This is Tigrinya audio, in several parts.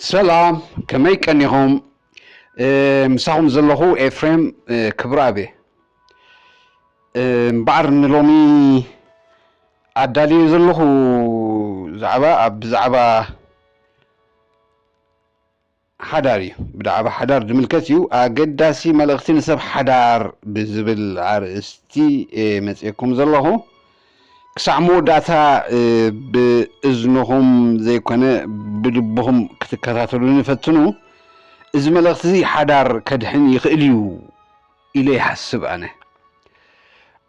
ሰላም፣ ከመይ ቀኒኹም? እ፣ ምሳኹም ዘለኹ ኤፍሬም፣ እ፣ ክብረኣብ እየ። እ፣ እምበኣር ንሎሚ ኣዳልዮ ዘለኹ ዛዕባ ኣብ ብዛዕባ ሓዳር እዩ። ብዛዕባ ሓዳር ዝምልከት እዩ። ኣገዳሲ መልእኽቲ ንሰብ ሓዳር ብዝብል ኣርእስቲ እየ መጺኤኩም ዘለኹ። ክሳዕ መወዳእታ፣ እ፣ ብእዝንኹም ዘይኮነ ብልብኹም ክትከታተሉኒ ፈትኑ። እዚ መልእኽቲ እዚ ሓዳር ከድሕን ይኽእል እዩ ኢለ ይሓስብ ኣነ።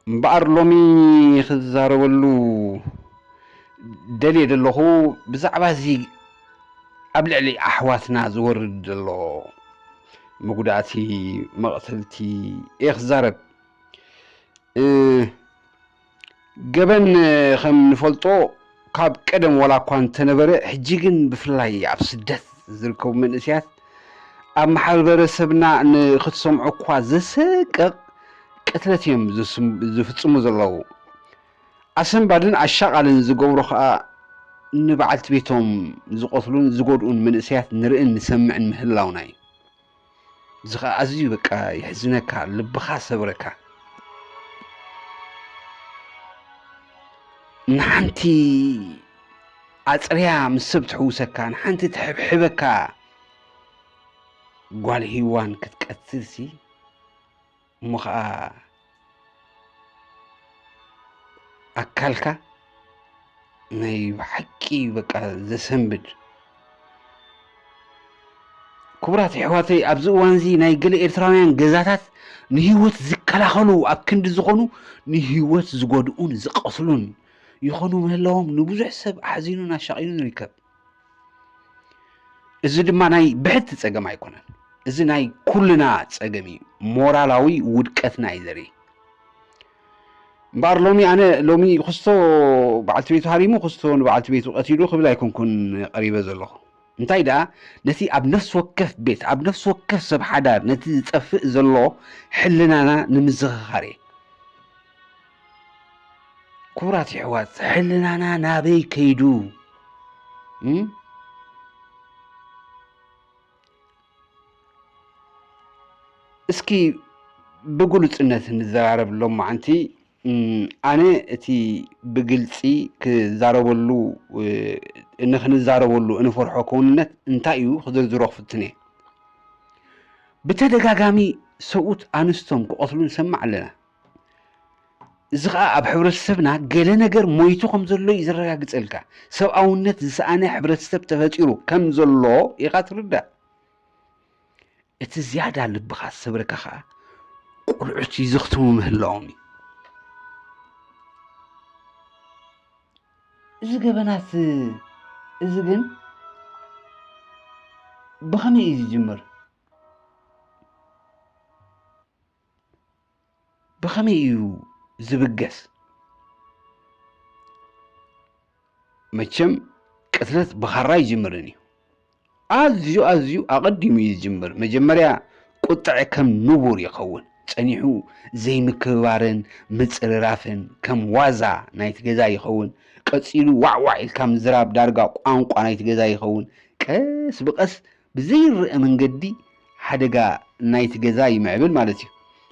እምበኣር ሎሚ ክዛረበሉ ደልየ ዘለኹ ብዛዕባ እዚ ኣብ ልዕሊ ኣሕዋትና ዝወርድ ዘሎ መጉዳእቲ፣ መቕተልቲ እየ ክዛረብ። እ፣ ገበን ከም ንፈልጦ ካብ ቀደም ዋላ እኳ እንተነበረ፣ ሕጂ ግን ብፍላይ ኣብ ስደት ዝርከቡ መንእሰያት ኣብ ማሕበረሰብና ንኽትሰምዖ እኳ ዘሰቅቕ ቅትለት እዮም ዝስም-፣ ዝፍጽሙ ዘለዉ። ኣሰንባድን ኣሻቓልን ዝገብሩ ኸኣ ንበዓልቲ ቤቶም ዝቐትሉን ዝጎድኡን መንእሰያት ንርእን ንሰምዕን ምህላውና እዩ። እዚ ኸኣ ኣዝዩ በቃ የሕዝነካ፣ ልብኻ ሰብረካ። ንሓንቲ ኣጽርያ ምስ ሰብ ትሕውሰካ፣ ንሓንቲ ትሕብሕበካ ጓል ሂዋን ክትቀትልሲ፣ እሞ ኸኣ ኣካልካ ናይ ብሓቂ በቃ ዘሰንብድ። ክቡራት ኣሕዋተይ፣ ኣብዚ እዋን እዚ ናይ ገለ ኤርትራውያን ገዛታት ንህይወት ዝከላኸሉ ኣብ ክንዲ ዝኾኑ፣ ንህይወት ዝጎድኡን ዝቐትሉን ይኾኑ ምህላዎም ንብዙሕ ሰብ ኣሕዚኑን ኣሻቒሉን ይርከብ። እዚ ድማ ናይ ብሕቲ ጸገም ኣይኮነን። እዚ ናይ ኩልና ጸገም እዩ። ሞራላዊ ውድቀትና እዩ ዘርኢ። እምበኣር ሎሚ ኣነ፣ ሎሚ ክስቶ በዓልቲ ቤቱ ሃሪሙ፣ ክስቶ ንበዓልቲ ቤቱ ቀቲሉ ክብል ኣይኮንኩን ቀሪበ ዘለኹ። እንታይ ደኣ፣ ነቲ ኣብ ነፍሲ ወከፍ ቤት፣ ኣብ ነፍሲ ወከፍ ሰብ ሓዳር፣ ነቲ ዝጠፍእ ዘሎ ሕልናና ንምዝኽኻር እየ። ክቡራት የሕዋት፣ ሕልናና ናበይ ከይዱ? እም? እስኪ ብግሉጽነት ንዘራረብ ሎማዓንቲ። እም፣ ኣነ እቲ ብግልጺ ክዛረበሉ፣ እ፣ ንኽንዛረበሉ እንፈርሖ ከውንነት እንታይ እዩ ክዝርዝሮ ክፍትን እየ። ብተደጋጋሚ ሰብኡት ኣንስቶም ክቐትሉ ንሰምዕ ኣለና። እዚ ኸኣ ኣብ ሕብረተሰብና ገለ ነገር ሞይቱ ከም ዘሎ እዩ ዘረጋግጸልካ። ሰብኣውነት ዝሰኣነ ሕብረተሰብ ተፈጢሩ ከም ዘሎ ኢኻ ትርዳእ። እቲ ዝያዳ ልብኻ ዝሰብረካ ኸኣ ቆልዑት ይዝኽትሙ ምህላዎም እዩ። እዚ ገበናት እዚ ግን ብኸመይ እዩ ዝጅምር? ብኸመይ እዩ ዝብገስ? መቸም ቅትለት ብኻራ ኣይጅምርን እዩ። ኣዝዩ፣ ኣዝዩ ኣቐዲሙ እዩ ዝጅምር። መጀመርያ ቁጥዐ ከም ንቡር ይኸውን። ጸኒሑ ዘይምክብባርን ምጽርራፍን ከም ዋዛ ናይቲ ገዛ ይኸውን። ቀጺሉ ዋዕ ዋዕ ኢልካ ምዝራብ ዳርጋ ቋንቋ ናይቲ ገዛ ይኸውን። ቀስ ብቐስ ብዘይረኣ መንገዲ ሓደጋ ናይቲ ገዛ ይምዕብል ማለት እዩ።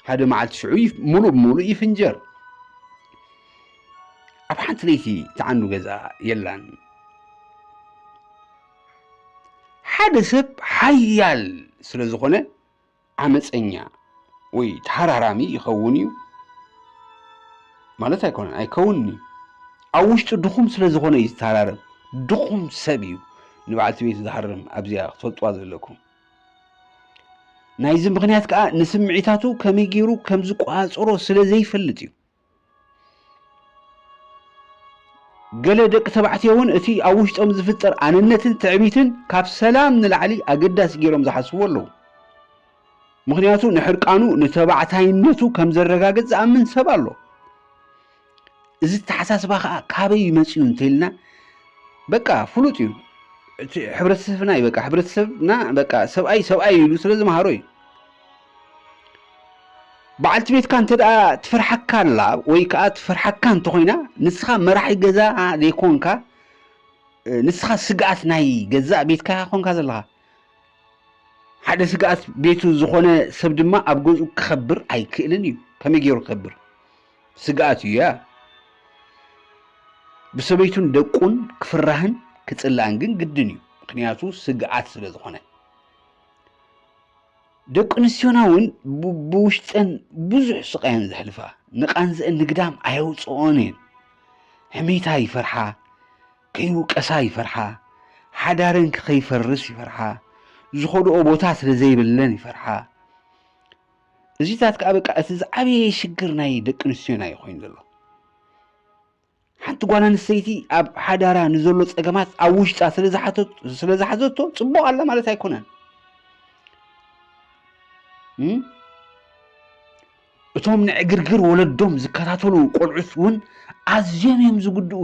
ሓደ መዓልቲ ሽዑ ይፍ-፣ ምሉእ ብምሉእ ይፍንጀር። ኣብ ሓንቲ ለይቲ ትዓኑ ገዛ የላን። ሓደ ሰብ ሓያል ስለ ዝኾነ ዓመፀኛ ወይ ተሃራራሚ ይኸውን እዩ ማለት ኣይኮነን፣ ኣይከውንን እዩ። ኣብ ውሽጡ ድኹም ስለ ዝኾነ እዩ ዝተሃራረም። ድኹም ሰብ እዩ ንበዓልቲ ቤቱ ዝሃርም። ኣብዚኣ ክትፈልጥዋ ዘለኩም። ናይዚ ምኽንያት ከኣ ንስምዒታቱ ከመይ ገይሩ ከም ዝቆጻጸሮ ስለ ዘይፈልጥ እዩ። ገለ ደቂ ተባዕትዮ እውን እቲ ኣብ ውሽጦም ዝፍጠር ኣነነትን ትዕቢትን ካብ ሰላም ንላዕሊ ኣገዳሲ ገይሮም ዝሓስብዎ ኣለዉ። ምኽንያቱ ንሕርቃኑ ንተባዕታይነቱ ከም ዘረጋግጽ ዝኣምን ሰብ ኣሎ። እዚ ኣተሓሳስባ ኸኣ ካበይ እዩ መጺኡ እንተኢልና፣ በቃ ፍሉጥ እዩ። እቲ ሕብረተሰብና እዩ፣ በቃ ሕብረተሰብና በቃ ሰብኣይ ሰብኣይ ኢሉ ስለ ዝመሃሮ እዩ። በዓልቲ ቤትካ እንተ ደኣ ትፈርሓካ ኣላ ወይ ከኣ ትፈርሓካ እንተኾይና፣ ንስኻ መራሒ ገዛ ዘይኮንካ፣ ንስኻ ስግኣት ናይ ገዛእ ቤትካ ኮንካ ዘለኻ። ሓደ ስግኣት ቤቱ ዝኾነ ሰብ ድማ ኣብ ገዝኡ ክኸብር ኣይክእልን እዩ። ከመይ ገይሩ ክኸብር? ስግኣት እዩ ያ። ብሰበይቱን ደቁን ክፍራህን ክጽላእን ግን ግድን እዩ። ምኽንያቱ ስግኣት ስለ ዝኾነ። ደቂ ኣንስትዮና እውን ብ-፣ ብውሽጠን ብዙሕ ስቓየን ዘሕልፋ፣ ንቓንዘአን ንግዳም ኣየውፅኦን እየን። ሕሜታ ይፈርሓ፣ ከይውቀሳ ይፈርሓ፣ ሓዳረን ከይፈርስ ይፈርሓ፣ ዝኸድኦ ቦታ ስለ ዘይብለን ይፈርሓ። እዚታት ከዓ በቃ እቲ ዝዓበየ ሽግር ናይ ደቂ ኣንስትዮና እዩ ኮይኑ ዘሎ። ሓንቲ ጓል ኣንስተይቲ ኣብ ሓዳራ ንዘሎ ጸገማት ኣብ ውሽጣ ስለ ዝሓተት-፣ ስለ ዝሓዘቶ ጽቡቕ ኣላ ማለት ኣይኮነን። እም? እቶም ንዕግርግር ወለዶም ዝከታተሉ ቆልዑት እውን ኣዝዮም እዮም ዝጉድኡ።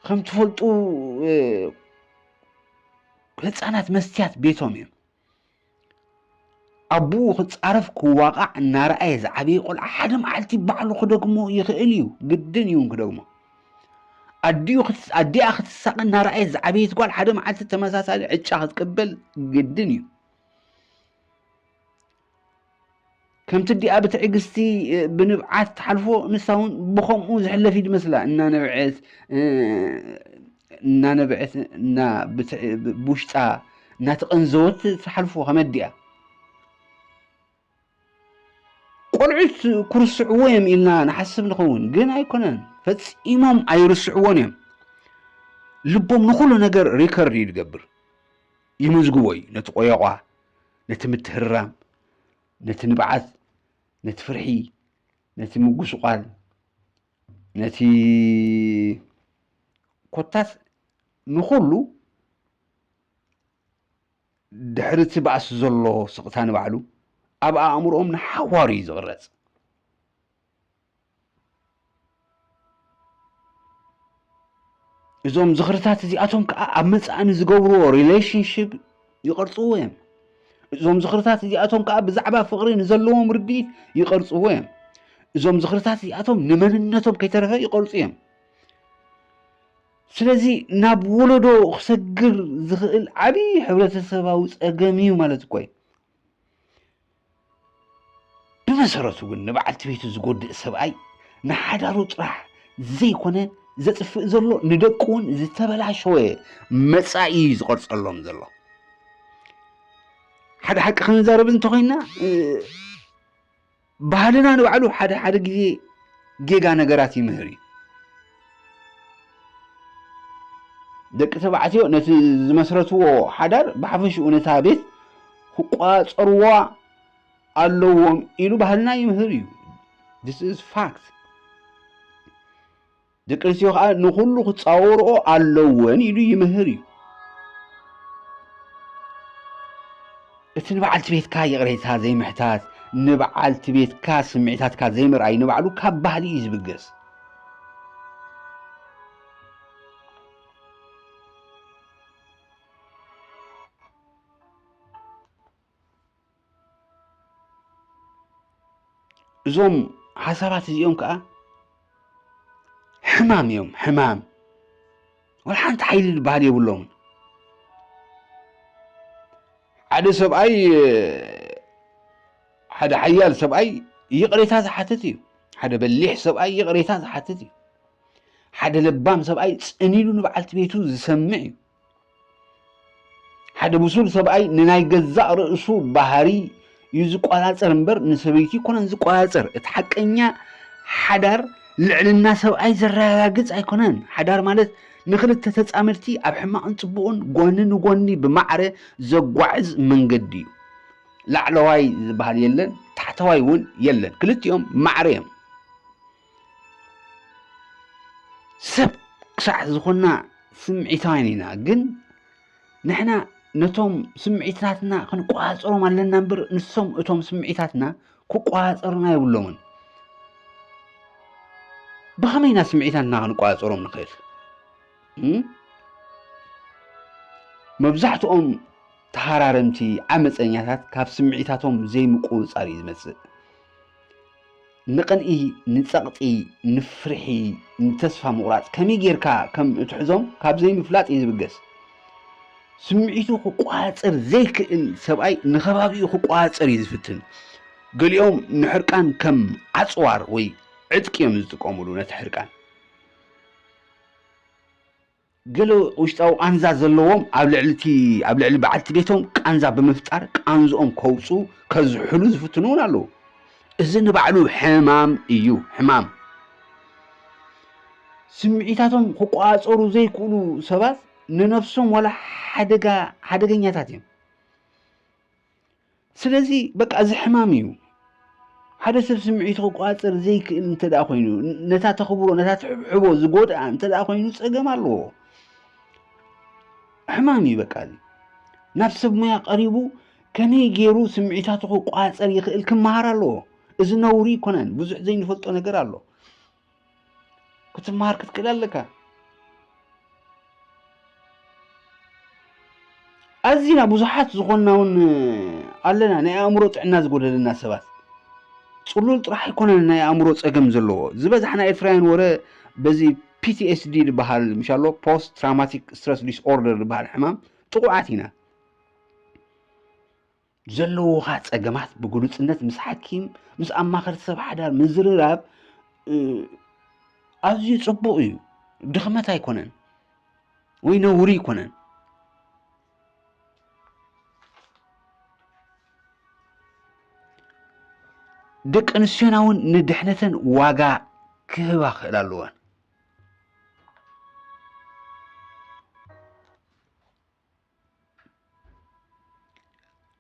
ከም ትፈልጡ፣ እ፣ ህጻናት መስትያት ቤቶም እዮም። ኣቦኡ ክጻረፍ ክዋቓዕ እናረኣየ ዝዓበየ ቆልዓ ሓደ መዓልቲ ባዕሉ ክደግሞ ይኽእል እዩ። ግድን እዩ እውን ክደግሞ። ኣዲኡ ክት-፣ ኣዲኣ ክትሳቐ እናረኣየት ዝዓበየት ጓል ሓደ መዓልቲ ተመሳሳሊ ዕጫ ክትቅበል ግድን እዩ። ከምቲ ኣዲኣ ብትዕግስቲ፣ እ፣ ብንብዓት ትሓልፎ፣ ንሳ እውን ብኸምኡ ዝሕለፍ እዩ ዝመስላ። እናነብዐት፣ እ፣ እናነብዐት፣ እና ብትዕ-፣ ብ-፣ ብውሽጣ እናተቐንዘወት ትሓልፎ ከም ኣዲኣ። ቆልዑት ክርስዕዎ እዮም ኢልና ንሓስብ ንኸውን፣ ግን ኣይኮነን። ፈጺሞም ኣይርስዕዎን እዮም። ልቦም ንኹሉ ነገር ሪከርድ እዩ ዝገብር። ይምዝግቦ እዩ። ነቲ ቆየቋ፣ ነቲ ምትህርራም፣ ነቲ ንብዓት፣ ነቲ ፍርሒ፣ ነቲ ምጉስቋል፣ ነቲ ኮታስ ንኹሉ ድሕሪ እቲ ባእሲ ዘሎ ስቕታ ንባዕሉ ኣብ ኣእምሮኦም ንሓዋሩ እዩ ዝቕረጽ። እዞም ዝኽርታት እዚኣቶም ከኣ ኣብ መጻኢ ንዝገብርዎ ሪሌሽንሺፕ ይቐርጽዎ እዮም። እዞም ዝኽርታት እዚኣቶም ከኣ ብዛዕባ ፍቕሪ ንዘለዎም ርድኢት ይቐርጽዎ እዮም። እዞም ዝኽርታት እዚኣቶም ንመንነቶም ከይተረፈ ይቐርጹ እዮም። ስለዚ ናብ ወለዶ ክሰግር ዝኽእል ዓብዪ ሕብረተሰባዊ ጸገም እዩ ማለት እኮ እዩ። ብመሰረቱ ግን ንበዓልቲ ቤቱ ዝጎድእ ሰብኣይ ንሓዳሩ ጥራሕ ዘይኮነ ዘጥፍእ ዘሎ፣ ንደቁ እውን ዝተበላሸወ መጻኢ እዩ ዝቐርጸሎም ዘሎ። ሓደ ሓቂ ክንዛረብ እንተኾይና፣ እ፣ ባህልና ንባዕሉ ሓደ ሓደ ግዜ ጌጋ ነገራት ይምህር እዩ። ደቂ ተባዕትዮ ነቲ ዝመስረትዎ ሓዳር ብሓፈሽኡ ነታ ቤት ክቋጸርዋ ኣለዎም ኢሉ ባህልና ይምህር እዩ። This is fact። ደቂ ኣንስትዮ ከዓ ንኹሉ ክጻወርኦ ኣለወን ኢሉ ይምህር እዩ። እቲ ንበዓልቲ ቤትካ ይቕሬታ ዘይምሕታት፣ ንበዓልቲ ቤትካ ስምዒታትካ ዘይምርኣይ ንባዕሉ ካብ ባህሊ እዩ ዝብገስ። እዞም ሓሳባት እዚኦም ከዓ ሕማም እዮም፣ ሕማም። ወላ ሓንቲ ሓይሊ ዝበሃል የብሎምን። ሓደ ሰብኣይ፣ ሓደ ሓያል ሰብኣይ ይቕሬታ ዝሓትት እዩ። ሓደ በሊሕ ሰብኣይ ይቕሬታ ዝሓትት እዩ። ሓደ ለባም ሰብኣይ ጽን ኢሉ ንበዓልቲ ቤቱ ዝሰምዕ እዩ። ሓደ ብሱል ሰብኣይ ንናይ ገዛእ ርእሱ ባህሪ እዩ ዝቆጻጸር እምበር ንሰበይቲ ኣይኮነን ዝቆጻጸር። እቲ ሓቀኛ ሓዳር ልዕልና ሰብኣይ ዘረጋግጽ ኣይኮነን። ሓዳር ማለት ንኽልተ ተጻመድቲ ኣብ ሕማቕን ጽቡቕን ጎኒ ንጎኒ ብማዕረ ዘጓዕዝ መንገዲ እዩ። ላዕለዋይ ዝበሃል የለን፣ ታሕተዋይ እውን የለን። ክልቲኦም ማዕረ እዮም። ሰብ ክሳዕ ዝኾንና ስምዒታውያን ኢና፣ ግን ንሕና ነቶም ስምዒትናትና ክንቆጻጸሮም ኣለና እምበር ንሶም እቶም ስምዒታትና ክቆጻጸሩና የብሎምን። ብኸመይ ኢና ስምዒታትና ክንቆጻጸሮም ንኽእል? እም? መብዛሕትኦም ተሃራረምቲ፣ ዓመፀኛታት ካብ ስምዒታቶም ዘይምቁፅፃር እዩ ዝመፅእ። ንቕንኢ፣ ንጸቕጢ፣ ንፍርሒ፣ ንተስፋ ምቑራጽ ከመይ ጌርካ ከም እትሕዞም ካብ ዘይምፍላጥ እዩ ዝብገስ። ስምዒቱ ክቋጽር ዘይክእል ሰብኣይ ንኸባቢኡ ክቋጽር እዩ ዝፍትን። ገሊኦም ንሕርቃን ከም ዓጽዋር ወይ ዕጥቂ እዮም ዝጥቀሙሉ ነቲ ሕርቃን። ገለ ውሽጣዊ ቃንዛ ዘለዎም ኣብ ልዕሊ እቲ ኣብ ልዕሊ በዓልቲ ቤቶም ቃንዛ ብምፍጣር ቃንዝኦም ከውጽኡ ከዝሕሉ ዝፍትኑ እውን ኣለዉ። እዚ ንባዕሉ ሕማም እዩ፣ ሕማም። ስምዒታቶም ክቋጸሩ ዘይክእሉ ሰባት ንነብሶም ዋላ ሓደጋ ሓደገኛታት እዮም። ስለዚ በቃ እዚ ሕማም እዩ። ሓደ ሰብ ስምዒቱ ክቋጽር ዘይክእል እንተ ደኣ ኮይኑ፣ ነታ ተኽብሮ፣ ነታ ትሕብሕቦ ዝጎድኣ እንተ ደኣ ኮይኑ ጸገም ኣለዎ። ሕማም እዩ በቃ እዚ። ናብ ሰብ ሞያ ቀሪቡ ከመይ ገይሩ ስምዒታቱ ክቋጸር ይኽእል ክመሃር ኣለዎ። እዚ ነውሪ ኣይኮነን። ብዙሕ ዘይንፈልጦ ነገር ኣሎ። ክትመሃር ክትክእል ኣለካ። ኣዚና ብዙሓት ዝኾንና እውን ኣለና፣ ናይ ኣእምሮ ጥዕና ዝጎደለና ሰባት። ጽሉል ጥራሕ ኣይኮነን ናይ ኣእምሮ ጸገም ዘለዎ። ዝበዝሓ ናይ ኤርትራውያን ወረ በዚ ፒ ቲ ኤስ ዲ ዝበሃል፣ ምሻሎ፣ ፖስት ትራውማቲክ ስትረስ ዲስኦርደር ዝበሃል ሕማም ጥቑዓት ኢና። ዘለዉኻ ጸገማት ብግሉጽነት ምስ ሓኪም፣ ምስ ኣማኸርቲ ሰብ ሓዳር ምዝርራብ፣ እ፣ ኣዝዩ ጽቡቕ እዩ። ድኽመት ኣይኮነን ወይ ነውሪ ኣይኮነን። ደቂ ኣንስትዮና እውን ንድሕነተን ዋጋ ክህባ ክኽእላ ኣለወን።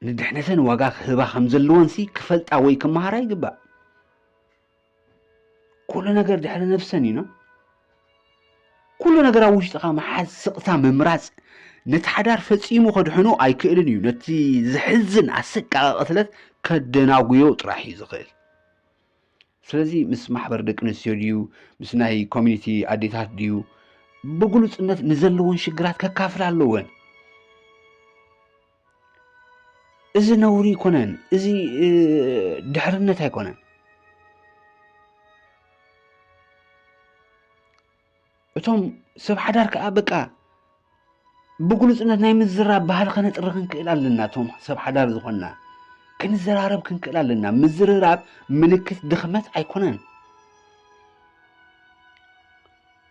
ንድሕነተን ዋጋ ክህባ ከም ዘለወንሲ ክፈልጣ ወይ ክመሃራ ይግባእ። ኩሉ ነገር ድሕሪ ነብሰን እዩ። ኩሉ ነገር ኣብ ውሽጥኻ ምሓዝ፣ ስቕታ ምምራጽ፣ ነቲ ሓዳር ፈጺሙ ከድሕኖ ኣይክእልን እዩ። ነቲ ዘሕዝን ኣሰቃቒ ቅትለት ከደናጉዮ ጥራሕ እዩ ዝኽእል። ስለዚ ምስ ማሕበር ደቂ ኣንስትዮ ድዩ፣ ምስ ናይ ኮሚኒቲ ኣዴታት ድዩ፣ ብግሉጽነት ንዘለወን ሽግራት ከካፍላ ኣለወን። እዚ ነውሪ ኣይኮነን፣ እዚ፣ እ፣ ድሕርነት ኣይኮነን። እቶም ሰብ ሓዳር ከኣ በቃ ብግሉጽነት ናይ ምዝራብ ባህሊ ከነጥሪ ክንክእል ኣለና። እቶም ሰብ ሓዳር ዝኾንና ክንዘራረብ ክንክእል ኣለና። ምዝርራብ ምልክት ድኽመት ኣይኮነን።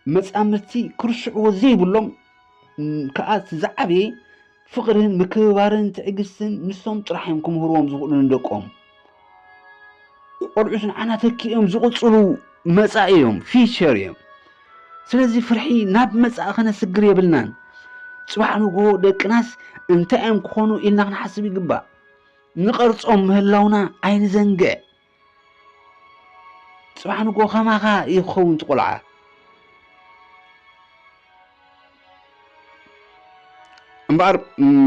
መጻምድቲ ክርስዕዎ ዘይብሎም፣ ም፣ ከኣ እቲ ዝዓበየ ፍቕርን ምክብባርን ትዕግስትን ንሶም ጥራሕ እዮም ክምህርዎም ዝኽእሉ ንደቆም። ቆልዑት ንዓና ተኪኦም ዝቕጽሉ መጻኢ እዮም፣ ፊቸር እዮም። ስለዚ ፍርሒ ናብ መጻኢ ከነስግር የብልናን። ጽባሕ ንግሆ ደቅናስ እንታይ እዮም ክኾኑ ኢልና ክንሓስብ ይግባእ። ንቐርጾም ምህላውና ኣይንዘንግዕ። ጽባሕ ንግሆ ከማኻ እዩ ክኸውን እቲ ቆልዓ። እምበኣር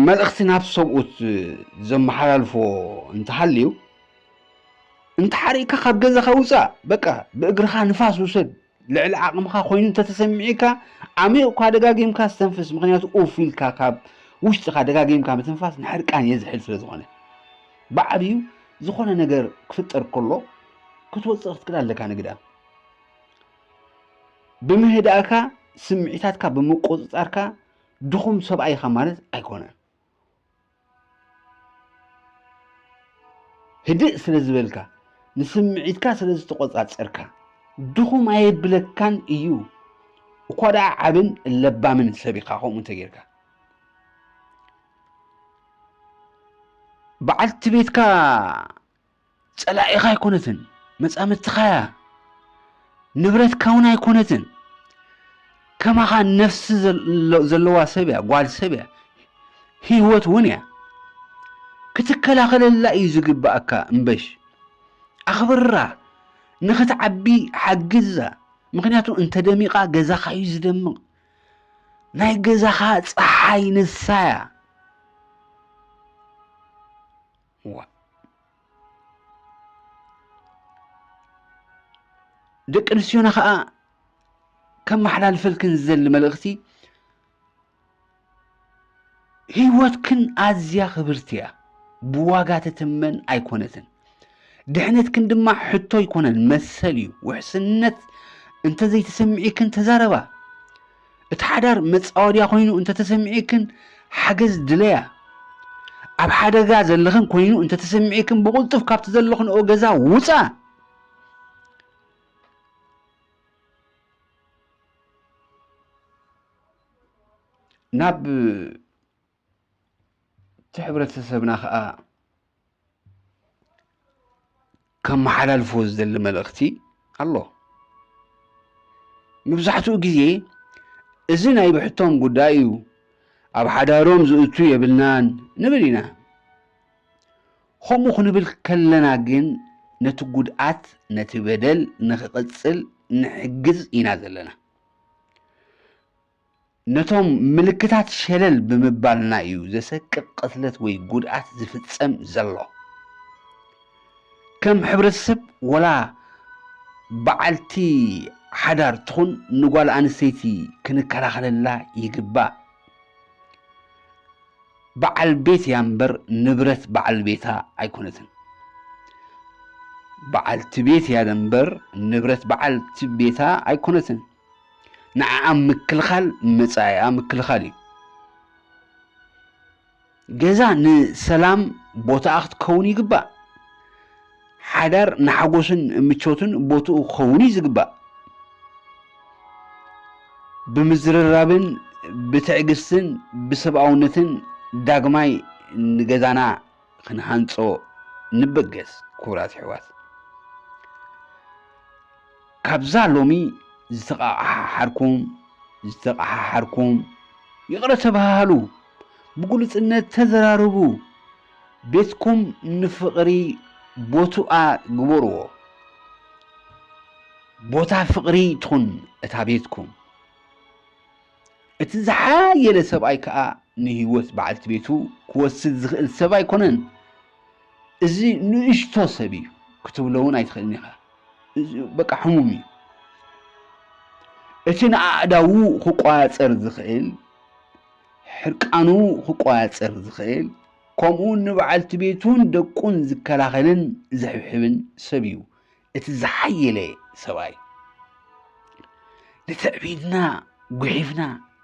መልእኽቲ ናብ ሰብኡት ዘመሓላልፎ እንተሃልዩ፣ እንተሓሪቕካ ካብ ገዛኻ ውጻእ፣ በቃ ብእግርኻ ንፋስ ውሰድ። ልዕሊ ዓቕምኻ ኮይኑ እንተተሰሚዑካ፣ ዓሚቕ እኳ ደጋጊምካ ዝተንፍስ፣ ምኽንያቱ ኡፍ ኢልካ ካብ ውሽጥኻ ደጋጊምካ ምትንፋስ ንሕርቃን የዝሕል ስለ ዝኾነ። ብዓብዩ ዝኾነ ነገር ክፍጠር ከሎ ክትወጽእ ክትክእል ኣለካ ንግዳ። ብምህዳእካ፣ ስምዒታትካ ብምቁጽጻርካ ድኹም ሰብኣይ ኢኻ ማለት ኣይኮነን። ህድእ ስለ ዝበልካ፣ ንስምዒትካ ስለ ዝተቆጻጸርካ፣ ድኹም ኣየብለካን እዩ። እኳ ደኣ ዓብን ለባምን ሰብ ኢኻ ከምኡ እንተጌርካ። በዓልቲ ቤትካ ጸላኢኻ ኣይኮነትን፣ መጻምድትኻ እያ። ንብረትካ እውን ኣይኮነትን። ከማኻ ነፍሲ ዘሎ-፣ ዘለዋ ሰብ እያ፣ ጓል ሰብ እያ። ህይወት እውን እያ። ክትከላኸለላ እዩ ዝግባኣካ እምበሽ። ኣኽብራ፣ ንኽትዓቢ ሓግዛ። ምኽንያቱ እንተ ደሚቓ ገዛኻ እዩ ዝደምቕ። ናይ ገዛኻ ጸሓይ ንሳ እያ። ዋ። ደቂ ኣንስትዮና ኸኣ ከመሓላልፈልክን ዝደሊ መልእኽቲ፣ ህይወትክን ኣዝያ ክብርቲ እያ። ብዋጋ ትትመን ኣይኮነትን። ድሕነትክን ድማ ሕቶ ኣይኮነን፣ መሰል እዩ። ውሕስነት እንተዘይተሰሚዒክን ተዛረባ። እቲ ሓዳር መጻወድያ ኮይኑ እንተተሰሚዒክን ሓገዝ ድለያ። ኣብ ሓደጋ ዘለኽን ኮይኑ እንተተሰሚዒክን ብቕልጡፍ ካብቲ ዘለኽንኦ ገዛ ውጻ። ናብ እቲ ሕብረተሰብና ኸኣ ከመሓላልፎ ዝደሊ መልእኽቲ ኣሎ። መብዛሕትኡ ግዜ፣ "እዚ ናይ ብሕቶም ጉዳይ እዩ፣ ኣብ ሓዳሮም ዝእቱ የብልናን" ንብል ኢና። ከምኡ ክንብል ከለና ግን፣ ነቲ ጉድኣት፣ ነቲ በደል ንኽቕጽል ንሕግዝ ኢና ዘለና። ነቶም ምልክታት ሸለል ብምባልና እዩ ዘሰቅቕ ቅትለት ወይ ጉድኣት ዝፍጸም ዘሎ። ከም ሕብረተሰብ፣ ወላ በዓልቲ ሓዳር ትኹን፣ ንጓል ኣንስተይቲ ክንከላኸለላ ይግባእ። በዓል ቤት እያ እምበር፣ ንብረት በዓል ቤታ ኣይኮነትን። በዓልቲ ቤት እያ እምበር፣ ንብረት በዓልቲ ቤታ ኣይኮነትን። ንዓኣ ምክልኻል፣ መጻኢኣ ምክልኻል እዩ። ገዛ ንሰላም ቦታኣ ክትከውን ይግባእ። ሓዳር ንሓጎስን ምቾትን ቦትኡ ክኸውን እዩ ዝግባእ። ብምዝርራብን ብትዕግስትን ብሰብኣውነትን ዳግማይ ንገዛና ክንሃንጾ ንበገስ፣ ክቡራት ኣሕዋት። ካብዛ ሎሚ ዝተቓሓሓርኩም፣ ዝተቓሓሓርኩም፣ ይቕረ ተባሃሃሉ፣ ብግሉጽነት ተዘራረቡ። ቤትኩም ንፍቕሪ ቦትኣ ግበርዎ። ቦታ ፍቕሪ ትኹን እታ ቤትኩም። እቲ ዝሓየለ ሰብኣይ ከኣ ንህይወት በዓልቲ ቤቱ ክወስድ ዝኽእል ሰብ ኣይኮነን። እዚ ንእሽቶ ሰብ እዩ ክትብሎ እውን ኣይትኽእልን ኢኻ። እዚ በቃ ሕሙም እዩ። እቲ ንኣእዳዉ ክቆጻጸር ዝኽእል፣ ሕርቃኑ ክቆጻጸር ዝኽእል፣ ከምኡ ንበዓልቲ ቤቱን ደቁን ዝከላኸልን ዝሕብሕብን ሰብ እዩ እቲ ዝሓየለ ሰብኣይ። ንትዕቢትና ጉሒፍና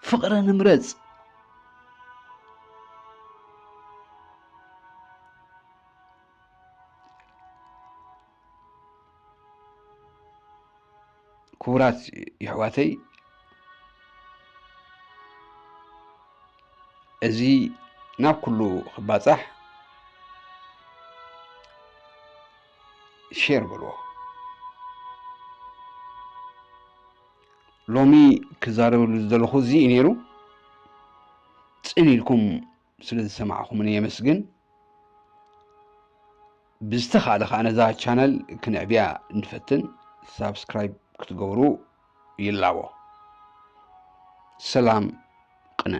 ፍቕሪ ንምረጽ። ክቡራት የሕዋተይ፣ እዚ ናብ ኩሉ ክባጻሕ ሼር በልዎ። ሎሚ ክዛረበሉ ዝደለኹ እዚ እዩ ነይሩ። ጽን ኢልኩም ስለ ዝሰማዕኹምኒ የመስግን። ብዝተኻእለ ኸኣ ነዛ ቻነል ክንዕብያ ንፈትን፣ ሳብስክራይብ ክትገብሩ ይላቦ። ሰላም ቅነ።